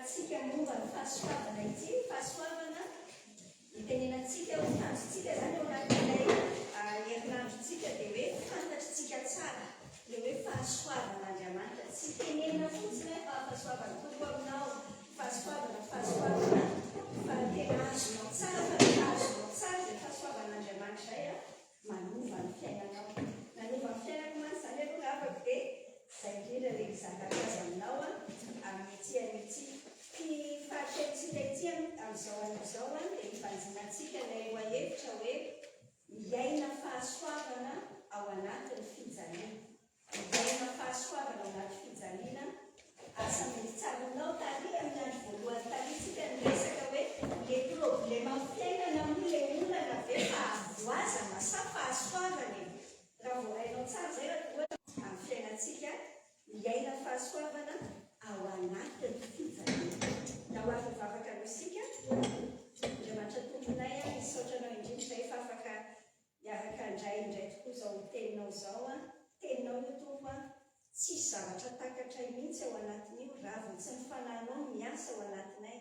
iarahantsika momba ny fahasoavana ity, fahasoavana itenenantsika hoe tanjontsika izany ao anatin'ilay herinandrontsika dia hoe fantatritsika tsara ilay hoe fahasoavan'Andriamanitra. Tsy tenenina fotsiny hoe fa fahasoavan'ny Tompo aminao, fahasoavana, fahasoavana, fa tena azonao tsara fa rehefa azonao tsara izay fahasoavan'Andriamanitra izay manova ny fiainanao. Nanova ny fiainako mantsy izany aloha ravako dia izay indrindra ilay hizarako azy aminao amin'ity anio ity. Ity fahatelotsika ity amin'izao anio izao dia hibanjinantsika ilay lohahevitra hoe miaina fahasoavana ao anatin'ny fijaliana. Miaina fahasoavana ao anaty fijaliana. Asa mety tsaroanao tary amin'ny andro voalohany tary tsika niresaka hoe le problème amin'ny fiainana moa le olana ve fahavoazana sa fahasoavana e? Raha voarainao tsara izay raha toa amin'ny fiainantsika miaina fahasoavana ao anatin'ny fijaliana. Ndao ary hivavaka aloha isika. Andriamanitra Tomponay a, misaotra Anao indrindra izay fa afaka Miaraka handray indray tokoa izao teninao izao an! Teninao io Tompo an! Tsisy zavatra takatray mihitsy ao anatin'io raha vao tsy ny Fanahinao no miasa ao anatinay.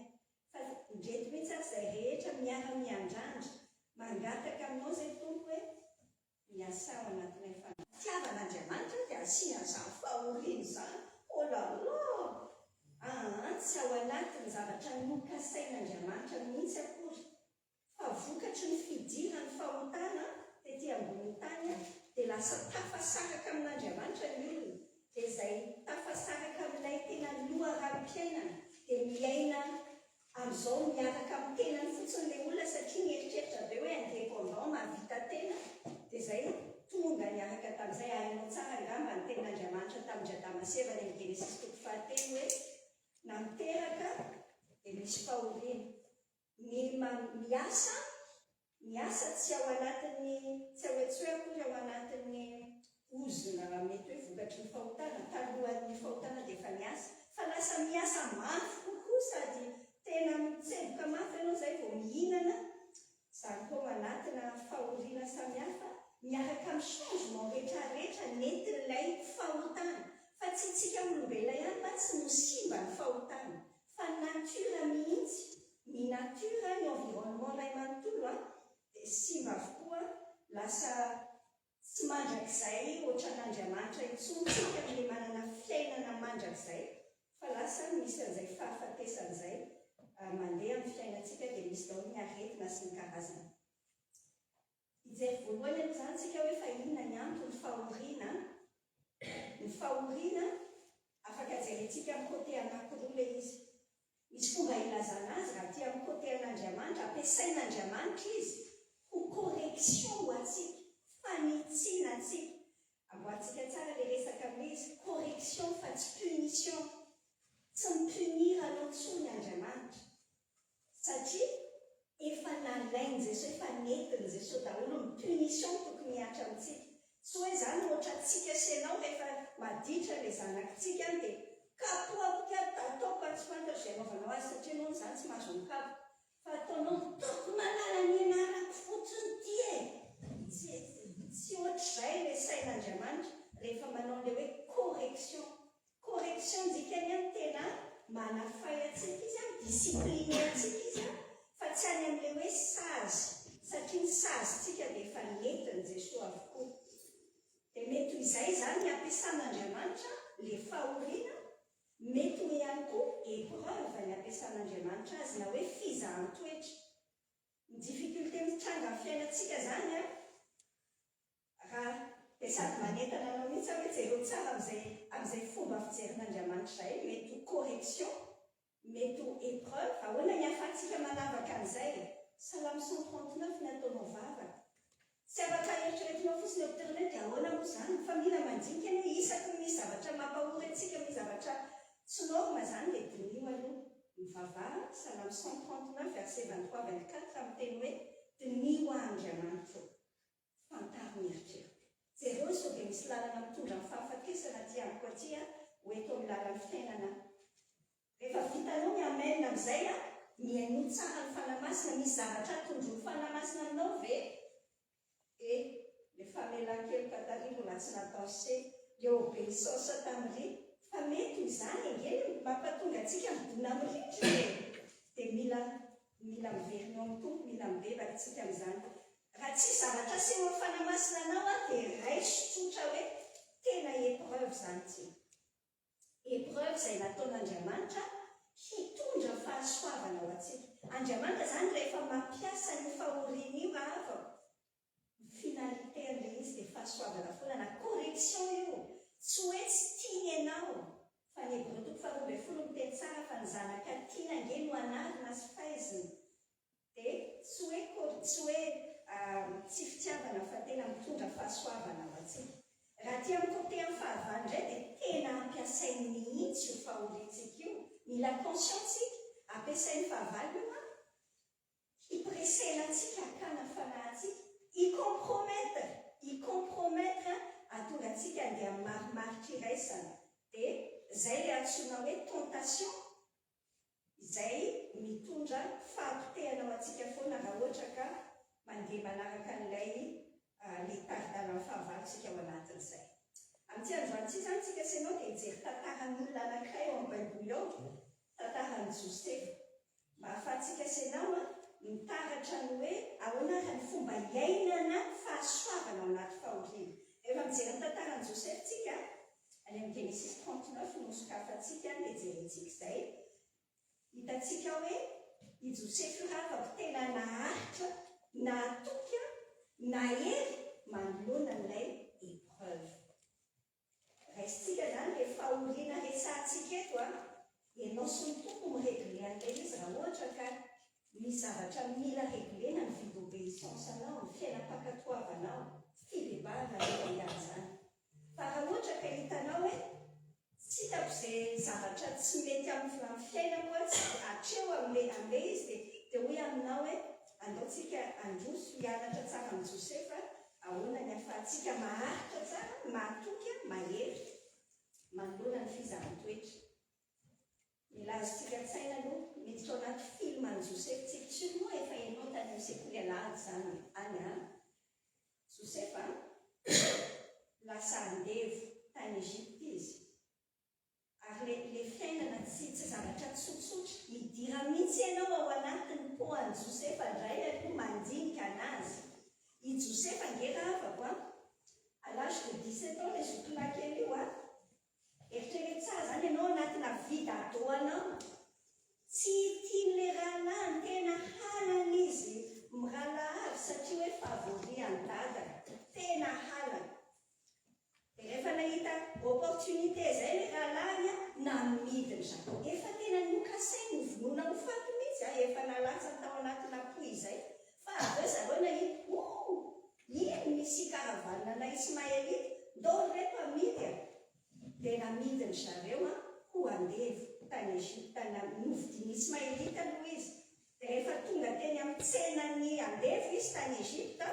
Fa indreto mihitsy ary izay rehetra miara miandrandra, mangataka aminao izay Tompo e! Miasà ao anatinay Fanahy. Fitiavan'Andriamanitra dia asiana an'izany fahoriana izany. Oh là là! Aa tsy ao anatin'ny zavatra nokasain'Andriamanitra mihitsy akory. Fa vokatry ny fidiran'ny fahotana tety ambonin'ny tany dia lasa tafasaraka amin'Andriamanitra ny olona, dia izay tafasaraka amin'ilay tena loharanom-piainana dia miaina amin'izao miaraka amin'ny tenany fotsiny ilay olona satria mieritreritra be hoe indépendant, mahavita tena, dia izay tonga niaraka tamin'izay. Hainao tsara angamba ny tenin'Andriamanitra tamin-dry Adama sy Eva any amin'ny Genesisy toko fahatelo hoe na miteraka dia misy fahoriana. Ny miasa, miasa tsy ao anatin'ny, tsy ao tsy hoe akory ao anatin'ny ozona mety hoe vokatry ny fahotana, talohan'ny fahotana dia efa niasa, fa lasa miasa mafy kokoa sady tena mitseboka mafy ianao izay vao mihinana, izany koa ao anatina fahoriana samihafa, miaraka amin'ny changement retraretra nentin'ilay fahotana, fa tsy isika olombelona ihany mantsy no simba ny fahotana, Fa ny nature mihitsy, ny nature, ny environnement iray manontolo an, dia simba avokoa, lasa tsy mandrakizay ohatran'Andriamanitra intsony tsika ilay manana fiainana mandrakizay fa lasa misy an'izay fahafatesana izay mandeha amin'ny fiainantsika dia misy daholo ny aretina sy ny karazany. Hijery voalohany aloha izany tsika hoe fa inona ny antony fahoriana an? Ny fahoriana afaka jerentsika amin'ny côté anankiroa ilay izy. Misy fomba ilazana azy raha aty amin'ny côté an'Andriamanitra, ampiasain'Andriamanitra izy ho correction ho antsika, fanitsiana antsika. Amboarintsika tsara ilay resaka amin'ilay izy, correction fa tsy punition. Tsy mi-punir anao intsony Andriamanitra. Satria efa nalain'i Jesoa, efa nentin'i Jesoa daholo ny punition tokony hihatra amintsika. Tsy hoe izany ohatrantsika sy ianao rehefa maditra ilay zanakitsika any dia kapohako kay ataoko fa tsy fantatro izay anaovanao azy satria ianao izany tsy mahazo mikapoka fa ataonao ataoko malala ny anarako fotsiny ity e! Tsy tsy ohatr'izay ilay sain'Andriamanitra rehefa manao an'ilay hoe correction. Correction dikany an tena manafay antsika izy an, mi-discipliner antsika izy an, fa tsy any amin'ilay hoe sazy, satria ny sazintsika dia efa nentin'i Jesoa avokoa. Dia mety ho izay izany ny ampiasan'Andriamanitra ilay fahoriana, mety ho ihany koa épreuve ny ampiasan'Andriamanitra azy na hoe fizahan-toetra. Ny difficulté mitranga amin'ny fiainantsika izany an, Raha dia sady manentana anao mihitsy aho hoe jereo tsara amin'izay amin'izay fomba fijerin'Andriamanitra izay, mety ho correction, mety ho épreuve, ahoana ny ahafahantsika manavaka an'izay? Salamo 139 ny ataonao vavaka. Tsy afaka eritreretinao fotsiny eo am-pitoerana hoe dia ahoana moa izany, fa mila mandinika anie, isaky ny misy zavatra mampahory antsika, misy zavatra tsy norme izany dia diniho aloha. Mivavaha, Salamo 139 verset 23, 24 miteny hoe diniho aho Andriamanitro. Fantaro ny eritreriko. Jereo sao dia misy lalana mitondra amin'ny fahafatesana aty amiko aty ho eto amin'ny lalan'ny fiainana aho. Rehefa vitanao ny amen amin'izay, mihainoa tsara ny Fanahy Masina, misy zavatra atondron'ny Fanahy Masina aminao ve? E, le famelan-keloka tary mbola tsy natao se, le obéissance tamin'ry, fa mety ho izany ange no mampatonga. antsika midona amin'ny rindrina e! Dia mila mila miverina ao amin'ny Tompo, mila mibebaka isika amin'izany. Raha tsisy zavatra asehon'ny Fanahy Masina anao an, dia raiso tsotra hoe tena épreuve izany ity. Épreuve izay nataon'Andriamanitra hitondra fahasoavana ho antsika. Andriamanitra izany rehefa mampiasa an'io fahoriana io rahavako, ny finalité an'ilay izy dia fahasoavana foana na correction io. Tsy hoe tsy tiany ianao, fa ny Hebreo toko faharoa ambin'ny folo miteny tsara fa ny zanaka tiana ange no anarina sy faizina. Dia tsy hoe cor tsy hoe tsy fitiavana fa tena mitondra fahasoavana ho antsika. Raha aty amin'ny côté amin'ny fahavalo indray dia tena ampiasainy mihitsy io fahoriantsika io. Mila conscient tsika, ampiasain'ny fahavalo io an, hi-presser-na antsika hakana fanahy antsika, hi-compromettre, hi-compromettre hahatonga antsika handeha amin'ny marimaritra iraisana. Dia izay ilay antsoina hoe tentation. izay mitondra fahapotehana ho antsika foana raha ohatra ka mandeha manaraka an'ilay ilay tari-dalan'ny fahavalo isika ao anatin'izay. Amin'ity androany ity izany isika sy ianao dia hijery tantaran'olona anankiray ao amin'ny Baiboly ao, tantaran'i Josefa. Mba hahafahantsika sy ianao mitaratra ny hoe ahoana ary ny fomba iainana fahasoavana ao anaty fahoriana. Rehefa mijery ny tantaran'i Josefa isika, Any amin'ny Genesisy 39 no sokafantsika dia jerentsika izay. Hitantsika ao hoe i Josefa io rahavako tena naharitra, nahatoky, nahery manoloana an'ilay épreuve. Raisintsika izany ilay fahoriana resahantsika eto an, ianao sy ny Tompo mi-regler an'ilay izy raha ohatra ka misy zavatra mila reglena ny vie d'obéissance anao, ny fiainam-pankatoavanao, fibebahana aloha ihany izany. Fa raha ohatra ka hitanao hoe tsy hitako ze zavatra tsy mety amin'ny fiainako aho tsy hatreo amle amle izy dia dia hoy aminao hoe andao tsika handroso hianatra tsara amin'i Josefa ahoana ny afahantsika maharitra tsara mahatoky mahery manoloana ny fizahan-toetra. Mila azontsika an-tsaina aloha miditra ao anaty film an'i Josefa tsika sûrement efa henonao tany amin'ny sekoly alahady izany any an! Josefa lasa andevo tany Egypte izy. Ary le le fiainana tsy tsy zavatra tsotsotra. Midira mihitsy ianao ao anatin'ny peau an'i Josefa indray aloha mandinika anazy. I Josefa ange rahavako a, à l'âge de 17 ans le zokilahy kely io a, Eritrereto tsara zany ianao anatina vie d'ado anao, tsy tian'le rahalahiny tena halany izy mirahalahy avy satria hoe favori an'i dadany, tena halany. De rehefa nahita opportunité zay le rahalahiny an, namidiny zareo. Efa tena nokasainy novonoina ho faty mihitsy an, efa nalatsany tao anatina puits zay, fa avy eo zareo nahita, ouh! Iny misy caravane ana Ismaelita, ndao ry reto amidy a! Dia namidin-dry zareo ho andevo tany Egypta, novidian'ny Ismaelita aloha izy. Dia rehefa tonga teny amin'ny tsenan'ny andevo izy tany Egypta,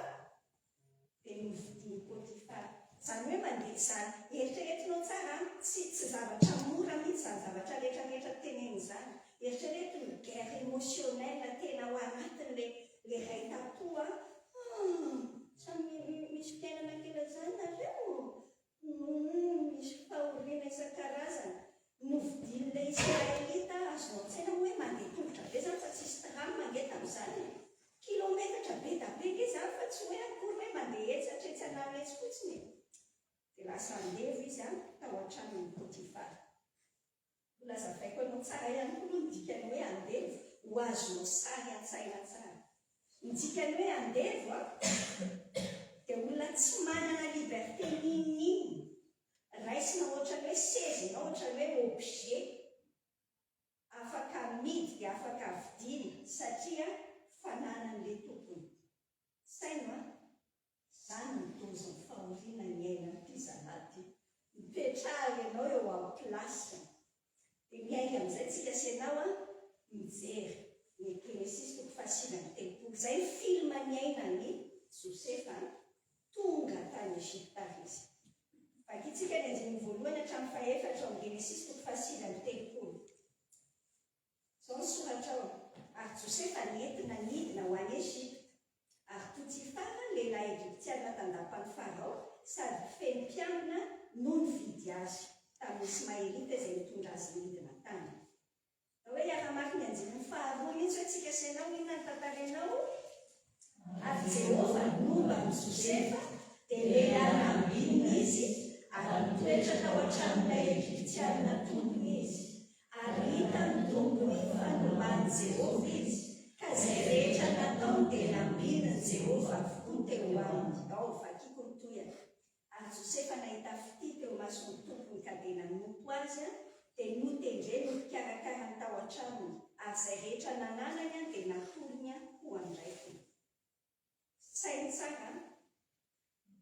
dia novidian'i Potifara. Izany hoe mandeha izany, eritreretinao tsara an, tsy tsy zavatra mora mihitsy izany zavatra rehetra rehetra tenenina izany. Eritrereto ny guerre émotionnelle tena ao anatin'ilay ilay ray tam-po an, Humm! Samy misy fiainana kely an'izany nareo? Humm! Misy fahoriana isan-karazany. Novidian'ilay Israelita, azonao an-tsaina moa hoe mandeha tongotra be izany fa tsisy tram ange tamin'izany e! Kilometatra be da be ange izany fa tsy hoe akory hoe mandeha etsy hatretsy an'ala etsy fotsiny e! Dia lasa andevo izy an, tao an-tranon'i Potifara. Mbola azavaiko anao tsara ihany koa aloha ny dikan'ny hoe andevo, ho azonao sary an-tsaina tsara. Ny dikan'ny hoe andevo an, dia olona tsy manana liberté n'inon'inona, raisina ohatran'ny hoe seza ianao, ohatran'ny hoe objet, afaka amidy dia afaka vidiana satria fananan'ilay tompony. Saino an! Zany ny dozin'ny fahoriana niainan'ity zalahy ty. Mipetraha ianao eo amin'ny place. Dia miainga amin'izay tsika sy ianao an, mijery ny Genesisy toko faha-39. Izay ny film niainan'i Josefa an, tonga tany Egypta ary izy. Vakintsika ny andininy voalohany hatramin'ny fahefatra ao amin'ny Genesisy toko faha-39. Izao ny soratra ao, Ary Josefa nentina nidina ho any Egypta. Ary Potifara, lehilahy egyptiana tandapan'i Farao sady mpifehy mpiambina, no nividy azy, tamin'ny Ismaelita izay nitondra azy nidina tany. tsika sy ianao, inona ny tantarainao? Ary Jehovah nomba an'i Josefa, dia lehilahy nambinina izy, ary nitoetra tao an-tranon'ilay Egyptiana tompony izy. Ary hitan'ny tompony fa nomban'i Jehovah izy, ka izay rehetra nataony dia nambinin'i Jehovah avokoa teo aminy. Ao, vakiko ny tohiny. Ary Josefa nahita fitia teo imason'ny tompony ka dia nanompo azy, dia notendreny ho mpikarakara ny tao an-tranony, ary izay rehetra nananany dia natolony ho andraikiny. Saino tsara an!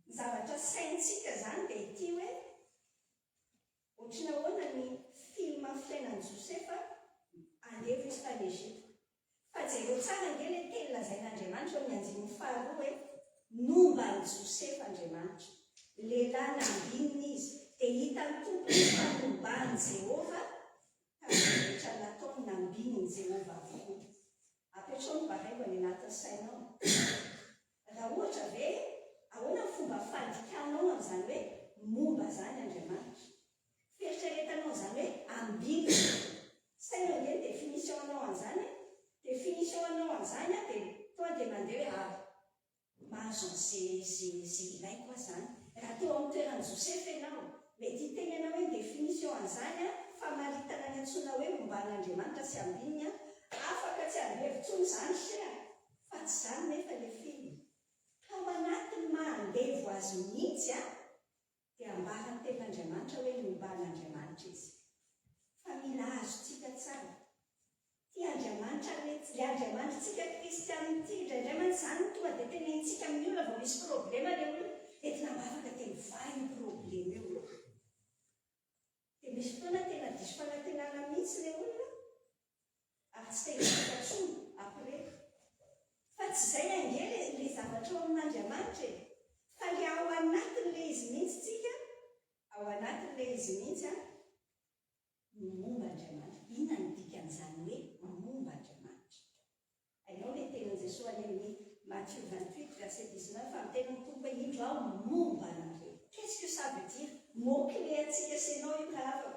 Ny zavatra saintsika izany dia ity hoe, ohatry ny ahoana ny film fiainan'i Josefa andevo izy tany Egypta. Fa jereo tsara ange ilay teny lazain'Andriamanitra eo amin'ny andininy faharoa hoe, Nomba an'i Josefa Andriamanitra. Lehilahy nambinina izy. Dia hitan'ny tompony fa nomban'i Jehovah, ka izay rehetra nataony nambinin'i Jehovah avokoa. Apetraho ny baraingo any anatin'ny sainao. Raha ohatra ve, ahoana ny fomba fandikanao an'izany hoe momba izany Andriamanitra? Fieritreretanao an'izany hoe ambinina. Saino ange ny définition anao an'izany e. Définition anao an'izany an dia tonga dia mandeha hoe ah, mahazo an'izay izay izay ilaiko aho izany. Raha teo amin'ny toeran'i Josefa ianao, mety hiteny ianao hoe ny définition an'izany an, famaritana ny antsoina hoe momban'Andriamanitra sy ambininy an, afaka tsy andevo intsony izany se a! Fa tsy izany nefa ilay film. Tao anatin'ny maha andevo azy mihitsy an, dia ambaran'ny Tenin'Andriamanitra hoe nomban'Andriamanitra izy. Fa mila azontsika tsara. Tia Andriamanitra ilay ilay Andriamanitritsika kristiana ity. Indraindray mantsy izany no tonga dia tenenintsika amin'ny olona vao misy problema ilay olona. Entina am-bavaka dia mivaha io problema io. Dia misy fotoana tena diso fanantenana mihitsy ilay olona ary tsy te hivavaka intsony après. Fa tsy izay ange le le zavatra ao amin'Andriamanitra e! Fa le ao anatin'ilay izy mihitsy tsika, ao anatin'ilay izy mihitsy an, no momba Andriamanitra. Inona no dikan'izany hoe momba Andriamanitra? Hainao ilay tenin'i Jesoa any amin'ny Matthieu 28 verset 19 fa miteny ny Tompo hoe indro aho momba anareo. Qu'est-ce que ça veut dire? Mot clé antsika sy ianao io rahavako.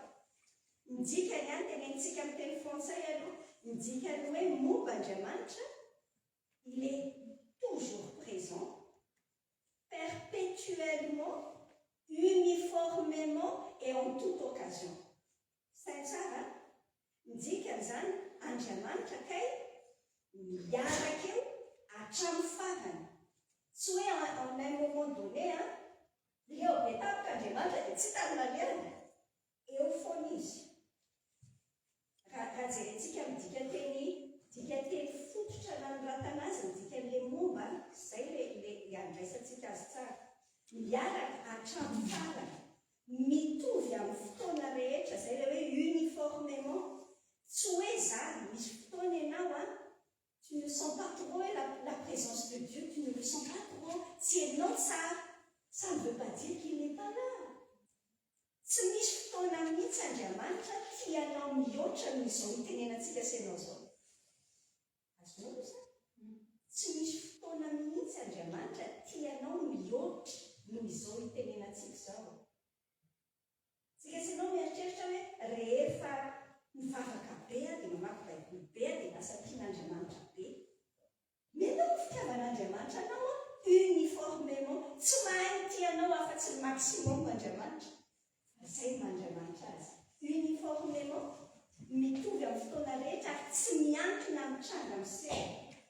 Ny dikany an, tenenintsika amin'ny teny frantsay aloha, ny dikan'ny hoe momba Andriamanitra, il est toujours présent, perpétuellement, uniformément et en toute occasion. Saino tsara an! Ny dikan'izany, Andriamanitra kay miaraka eo hatramin'ny farany. Tsy hoe en un moment donné an, leo be tampoka Andriamanitra dia tsy hitany nalehany. Eo foana izy. Raha raha jerentsika amin'ny dikanteny dikanteny fototra nanoratana azy ny dikan'ilay momba, izay ilay ilay ilay andraisantsika azy tsara. Miaraka hatramin'ny farany. Mitovy amin'ny fotoana rehetra, izay ilay hoe uniformément. Tsy hoe izany, misy fotoana ianao an, tu ne sens pas trop hoe la la présence de Dieu, tu ne le sens pas trop, tsy henonao tsara, ça ne veut pas dire qu'il n'est pas là. Tsy misy fotoana mihitsy Andriamanitra tia anao mihoatra noho izao itenenantsika sy ianao izao. Azonao aloha izany? Tsy misy fotoana mihitsy Andriamanitra tia anao mihoatra noho izao itenenantsika izao. Tsika sy ianao mieritreritra hoe rehefa mivavaka be aho dia mamaky baiboly be aho dia lasa tian'Andriamanitra be. Mino ny fitiavan'Andriamanitra anao aho uniformément. Tsy mahay mitia anao afa-tsy ny maximum Andriamanitra. Fa izay no maha Andriamanitra Azy. Uniformément, mitovy amin'ny fotoana rehetra ary tsy miankina amin'ny tranga miseho.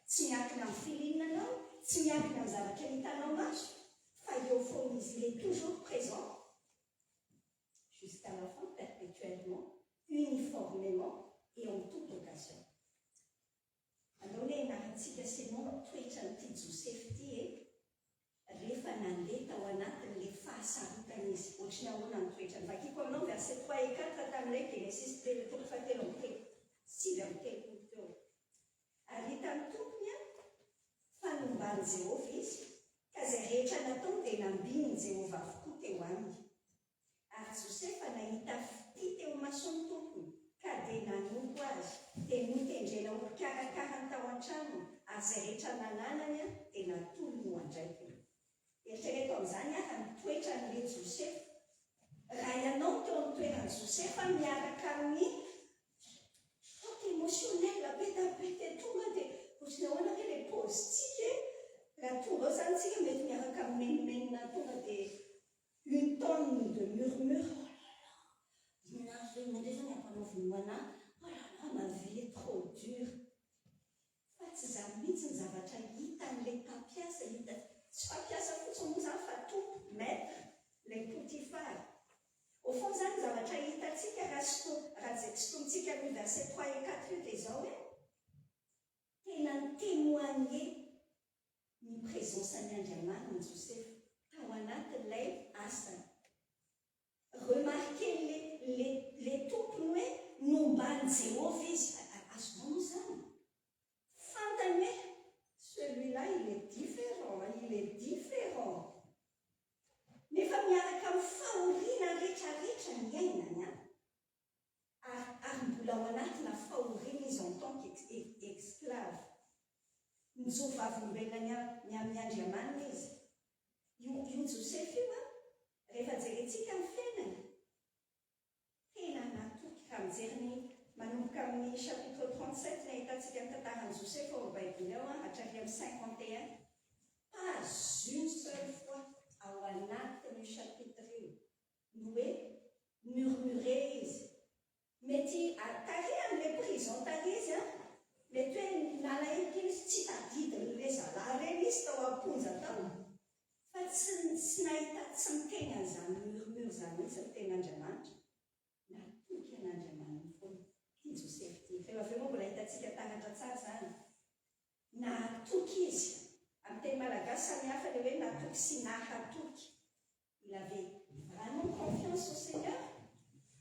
Tsy miankina amin'ny feeling anao, tsy miankina amin'ny zavatra hitanao maso, fa eo foana Izy. Il est toujours présent jusqu'à la fin, perpétuellement, uniformément et en toute occasion. Andao le hianarantsika Simon toetran'ity Josefa ity e! Rehefa nandeha tao anatin'le fahasarotana izy, ohatry ny ahoana ny toetrany? Vakiko aminao verset 3 et 4 tamin'ilay Genesisy telo toko fahatelo amby telo, 39 teo. Ary hitan'ny tompony an, fa nomban'i Jehovah izy, ka izay rehetra nataony dia nambinin'i Jehovah avokoa teo aminy. Ary Josefa nahita fitia teo imason'ny tompony, ka dia nanompo azy, dia notendrena ho mpikarakara ny tao an-tranony, ary izay rehetra nananany dia natolony ho andraikiny. Eritrereto amin'izany àry ny toetran'ilay Josefa. Raha ianao no teo amin'ny toeran'i Josefa miaraka amin'ny choc émotionnel be dia be dia tonga dia. vonoana ahy, oh là là, ma vie est trop dure. Fa tsy izany mihitsy ny zavatra hitan'ilay mpampiasa, hita, tsy mpampiasa fotsiny moa izany fa tompo, maître, ilay Potifar. Au fond izany ny zavatra hitantsika raha raha sintomintsika amin'ny verset 3 et 4 io dia izao hoe, tena ni-témoigner ny présence ny Andriamaniny Josefa tao anatin'ilay asany. Remarquer le tompony hoe nombany Jéhovah izy. Azonao moa zany? Fantany hoe celui-là, il est différent, il est différent. Nefa miaraka amin'ny fahoriana rehetrarehetra ny ainany a. Ary mbola ao anatina fahoriana izy en tant qu'esclave. Nijoro vavolombelona ny amin'ny Andriamanina izy. Io Josefa io a, rehefa jerentsika ny fiainany, tena natoky. Raha mijery ny manomboka amin'ny chapitre 37 nahitantsika ny tantaran'i Josefa ao Baiboly ao a, hatrany amin'ny 51, pas une seule fois ao anatin'io chapitre io no hoe murmurer izy. Mety tary amin'ilay prison tary izy a, mety hoe nalahelo izy, tsy tadidin'le zalahy reny izy tao am-ponja tao, fa tsy nahita, tsy miteny an'izany murmure zany mihitsy ny tenin'Andriamanitra. Natoky an'Andriamaniny foana ty Josefa ty. Rehefa avy eo moa mbola hitantsika taratra tsara zany. Natoky izy. Amin'ny teny malagasy samihafa le hoe natoky sy nahatoky. Il avait vraiment confiance au Seigneur.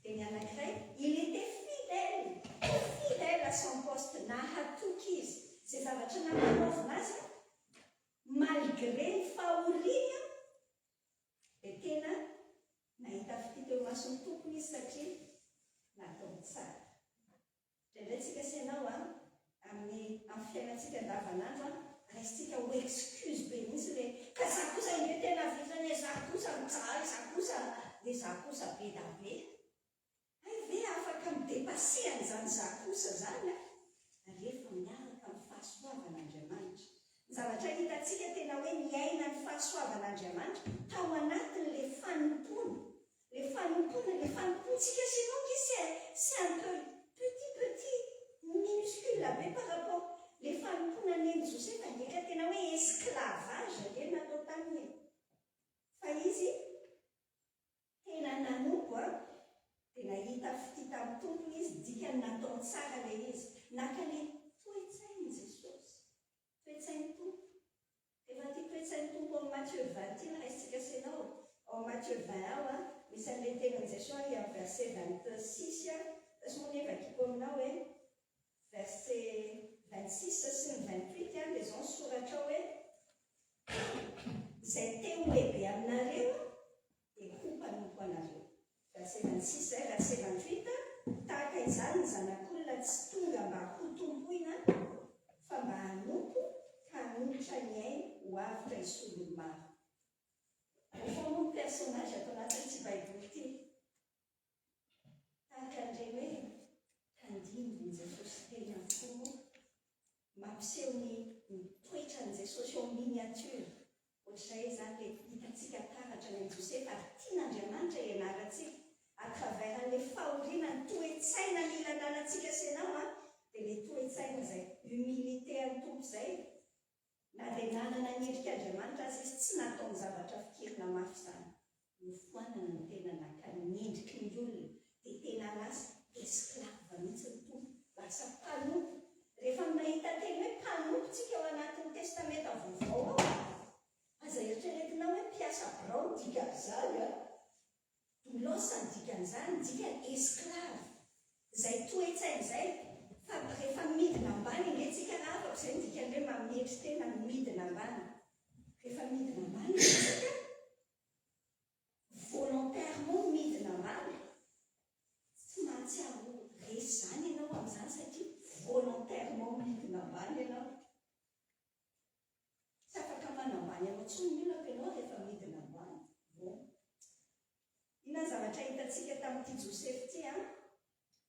Dia ny anankiray, il était fidèle, fidèle à son poste. Nahatoky izy. Zay zavatra nampanaovina azy, malgré ny fahoriana, dia tena nahita fitia teo mason'ny tompony izy satria natao tsara. Indraindray tsika sy ianao a, amin'ny fiainantsika andavanandro a, raisitsika ho excuse be mihitsy le ka za kosa inde tena vizany e, za kosa mijaly, za kosa le, za kosa be da be. Ay ve afaka mi-dépasser an'izany za kosa zany a, rehefa miaraka amin'ny fahasoavan'Andriamanitra? Ny zavatra hitantsika tena hoe miaina ny fahasoavan'Andriamanitra tao anatin'le fanompona, le fanompontsika sy ianao ki c'est un peu petit petit, minuscule be par rapport le fanompona neny Josefa ndraika, tena hoe esclavage le natao taminy e. Fa izy tena nanompo a, dia nahita fitia tamin'ny tompony izy, dikany natao tsara le izy. Naka le toetsainy Jesosy, toetsainy tompo. Rehefa ty toetsainy tompo ao Matthieu 20 ty raisitsika sy ianao, ao Matthieu 20 ao a, misy an'le tenin'i Jesosy amin'ny verset 26 a, tasy moa nefa vakiko aminao hoe verset 26 sy ny 28 a, dia zao ny soratra ao hoe: "Izay te ho lehibe aminareo dia ho mpanompo anareo." Verset 26 zay. Verset 28: "Tahaka izany ny zanak'olona tsy tonga mba ho tompoina fa mba hanompo ka hanolotra ny ainy ho avotra hisolo ny maro." Au fond moa ny personnage ato anatin'ity Baiboly ity tahaka an'ireny hoe tandindon'i Jesosy tena tokoa, mampiseho ny toetran'i Jesosy eo miniature. Ohatr'izay zany le hitantsika taratra ny amin'i Josefa, ary tian'Andriamanitra ianarantsika à travers an'le fahoriana ny toe-tsaina mila ananantsika sy ianao a, dia le toe-tsaina izay humilité an'ny tompo izay. Na dia nanana ny endrik'Andriamanitra azy izy, tsy nataony zavatra fikirina mafy izany. Nofoanana ny tena, naka ny endriky ny olona, dia tena lasa esclave mihitsy ny tompo, lasa mpanompo. Rehefa mahita teny hoe mpanompo tsika ao anatin'ny Testamenta Vaovao ao, aza eritreretinao hoe mpiasa birao ny dikan'izany a, doulos ny dikan'izany, dikany esclave zay toe-tsaina izay. Fa rehefa midina ambany indretsika raha afako izay ny dikany hoe mametry tena, midina ambany, rehefa midina ambany tsika, volontairement midina ambany, tsy mahatsiaro resy zany ianao amin'izany satria volontairement midina ambany ianao. Tsy afaka manambany anao tsony ny olako ianao rehefa midina ambany. Bon, inona ny zavatra hitantsika tamin'ity Joseph ty a?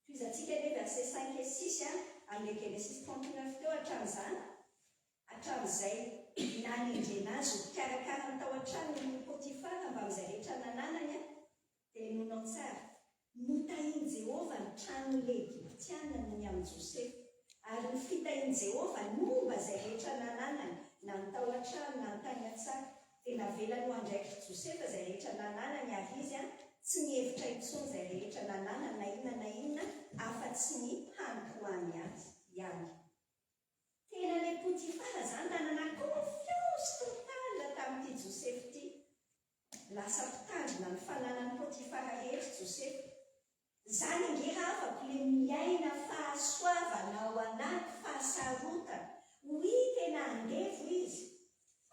Tohizantsika le verset 5 et 6 a, amin'le Genesis 39 teo. Hatramin'izany, hatramin'izay nanendrena azy ho mpikarakara ny tao an-trano ny Potifara mba amin'izay rehetra nananany a, dia nonao tsara. Notahin'i Jehovah ny tranon'ilay Egyptiana noho ny amin'i Josefa, ary ny fitahian'i Jehovah nomba izay rehetra nananany, na ny tao an-trano na ny tany an-tsaha. Dia navelany ho andraikitr'i Josefa izay rehetra nananany, ary izy tsy nihevitra intsony izay rehetra nananany na inona na inona afa-tsy ny hanompoany azy ihany. Tena ilay Potifara izany nanana confiance totale tamin'ity Josefa ity. Lasa mpitandrina ny fananan'i Potifara rehetra i Josefa. Izany ange havako le miaina fahasoavana ao anaty fahasarotana. Oui tena andevo izy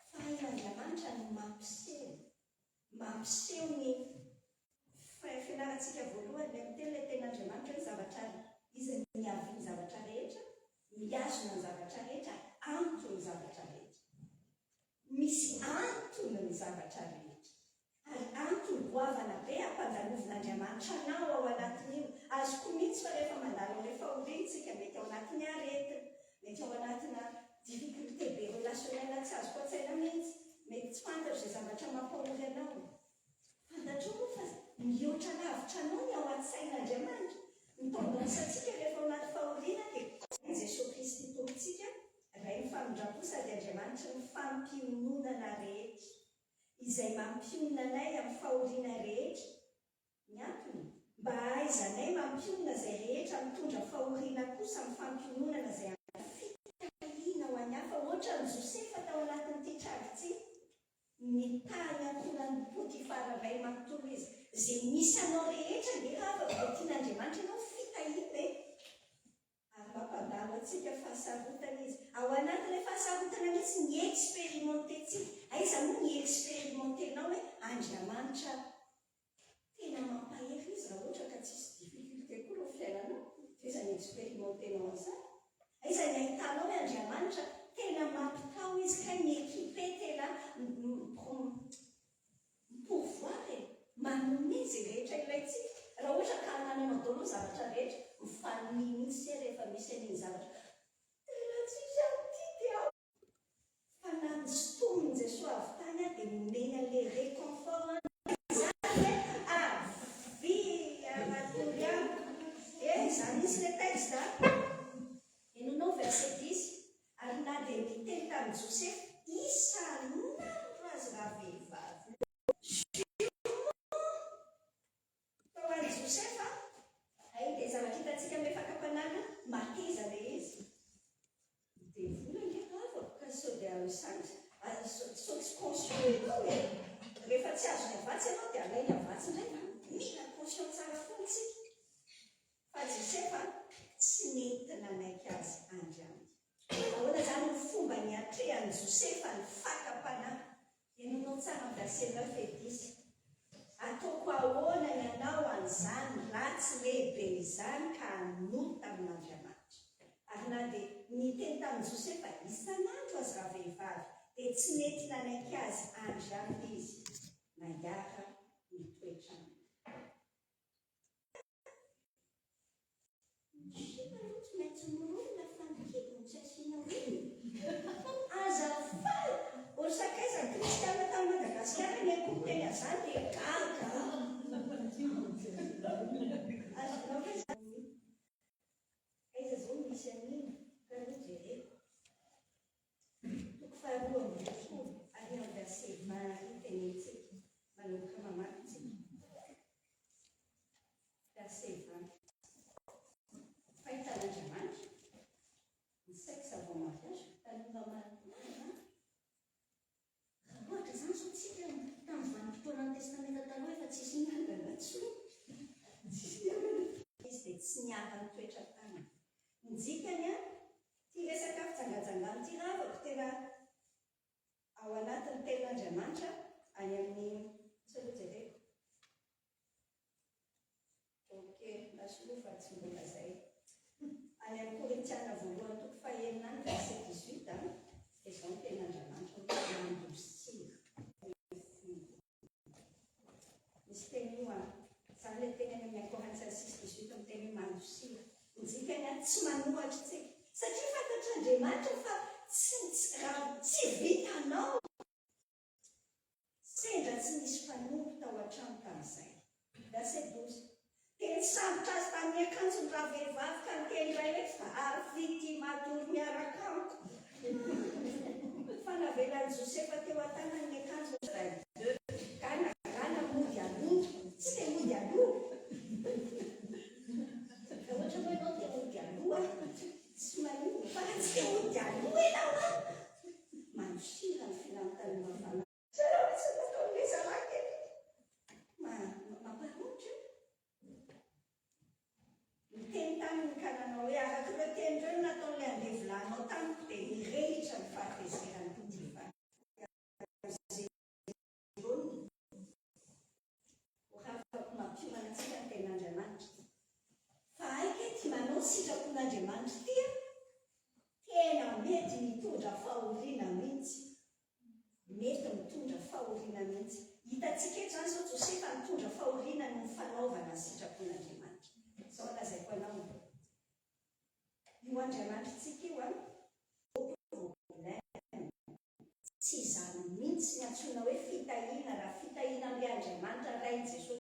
fa hain'Andriamanitra ny mampiseho, mampiseho ny fianarantsika voalohany ilay miteny ilay tenin'Andriamanitra hoe zavatra izy no niavian'ny zavatra rehetra, mihazona ny zavatra rehetra, anton'ny zavatra rehetra. Misy antony ny zavatra rehetra. Ary antony goavana be ampandalovin'Andriamanitra anao ao anatin'io. Azoko mihitsy fa rehefa mandalo amin'ilay fahoriana isika, mety ao anatin'ny aretina, mety ao anatina difficulté be relationnel tsy azoko an-tsaina mihitsy, mety tsy fantatro izay zavatra mampahory anao. Fantatrao moa fa mihoatra lavitra anao ny ao an-tsain'Andriamanitra. Ny tendance antsika rehefa ao anaty fahoriana dia. Jesoa Kristy Tompontsika, Rain'ny famindram-po sady Andriamanitry ny fampiononana rehetra, izay mampionona anay amin'ny fahoriana rehetra, ny antony, mba hahaizanay mampionona izay rehetra mitondra fahoriana kosa amin'ny fampiononana izay fitahiana ho an'ny hafa, hoatran'i Josefa tao anatin'ity tranga ity. Nitahy ny ankohonan'i Potifara ray manontolo izy. Izay misy anao rehetra ange havako dia tian'Andriamanitra ianao fitahiana e! Ary mampandalo antsika fahasarotana izy. Ao anatin'ilay fahasarotana mihitsy ny expérimenter-tsika. Aiza moa ny expérimenter-nao hoe Andriamanitra tena mampahery izy raha ohatra ka tsisy difficulté koa eo fiainanao? Dia aiza ny expérimenter-nao an'izany? Aiza ny ahitanao hoe Andriamanitra tena mampitaho izy kay mi-équiper tena mi-pourvoir e, manome izay rehetra ilaintsika. Raha ohatra ka anananao daholo ny zavatra rehetra, mifaly mihitsy se rehefa misy an'iny zavatra tena tsisy an'ity dia ao. Fa na nosintomin'i Jesoa avy tany aho dia nomeny an'ilay réconfort an. Izany ve avia matory amiko. Eh, izany mihitsy ilay texte a. Henoinao verset dix, Ary na dia niteny tamin'i Josefa isan'andro aza ravehivavy. Sûrement tao an'i Josefa, hay dia zavatra hitantsika amin'ilay fakam-panahy mateza ilay izy. Ny devoly ange havako ka sao dia sao tsy conscient ianao e! Rehefa tsy azony avatsy ianao dia alainy avatsy indray fa mila conscient tsara foana isika. Fa Josefa tsy nety nanaiky azy Andriaminy. Ahoana izany ny fomba niatrehan'i Josefa ny fakam-panahy? Henonao tsara ny verset neuf et dix. Ataoko ahoana ny hanao an'izany ratsy lehibe izany ka hanota amin'Andriamanitra? Ary na dia niteny tamin'i Josefa isan'andro aza ravehivavy, dia tsy nety nanaiky azy Andriaminy izy, na hiara nitoetra aminy. Ny sipa aloha tsy maintsy mirona fa ny kibo no tsy asiana olona. Azafady! Ô sakaiza ny kristiana tany Madagasikara ny haiko miteny an'izany dia gaga aho. Azonao ve izany? Aiza izao no misy an'iny? Ka aloha jereko. Toko faharoa ambin'ny folo ary amin'ny verset 20 ary tenenintsika. Manomboka mamaky tsika. Verset 20. Fahitan'Andriamanitra ny sexe avant mariage, tanora maromaro an! Raha ohatra izany izao tsika tamin'ny vanim-potoanan'ny Testamenta Taloha efa tsisy niangana intsony. Tsisy niangana. Izy dia tsy niara-nitoetra taminy. Ny dikany an, ity resaka fijangajangana ity ravako tena ao anatin'ny tenin'Andriamanitra any amin'ny, asa aloha jereko. Ok, lasa aloha fa tsy mbola zay. Any amin'ny Korintiana voalohany toko fahenina any verset 18 a, dia izao ny tenin'Andriamanitra hoe mandosira. Misy teny io an. Izany ilay teny any amin'ny Korintiana 6 18 miteny hoe mandosira. Ny dikany an, tsy manohatra isika. Satria fantatr'Andriamanitra fa tsy raha tsy vitanao. Sendra tsy nisy mpanompo tao an-trano tamin'izay. Verset 12. Dia Dia nisambotra azy tamin'ny akanjony ravehivavy ka niteny iray hoe, Avy ity matory miaraka amiko. Fa navelan'i Josefa teo an-tanany ny akanjony. 22. Ganagana mody aloha. Tsy te hody aloha. Raha ohatra moa ianao te hody aloha, tsy maninona. Fa raha tsy te hody aloha ianao an, mandosira ny filantan'ny mafana. Tsara mihitsy ny nataon'ilay zalahy kely. Mamparomotra io. Niteny taminy ka nanao hoe, Araka ireo teny ireo no nataon'ilay andevolahinao tamiko, dia nirehitra ny fahatezeran'i Potifara. Zerona. Ho afaka mampiomana antsika ny Tenin'Andriamanitra. Fa hay kay ity manao ny sitrapon'Andriamanitra ity an! Tena mety mitondra fahoriana mihitsy. Mety mitondra fahoriana mihitsy. Hitantsika eto izany izao Josefa nitondra fahoriana noho ny fanaovana ny sitrapon'Andriamanitra. Izao lazaiko anao, io Andriamanitritsika io an, problème. Tsy izany mihitsy ny antsoina hoe fitahiana raha fitahiana amin'ilay Andriamanitra Rain'i Jesosy.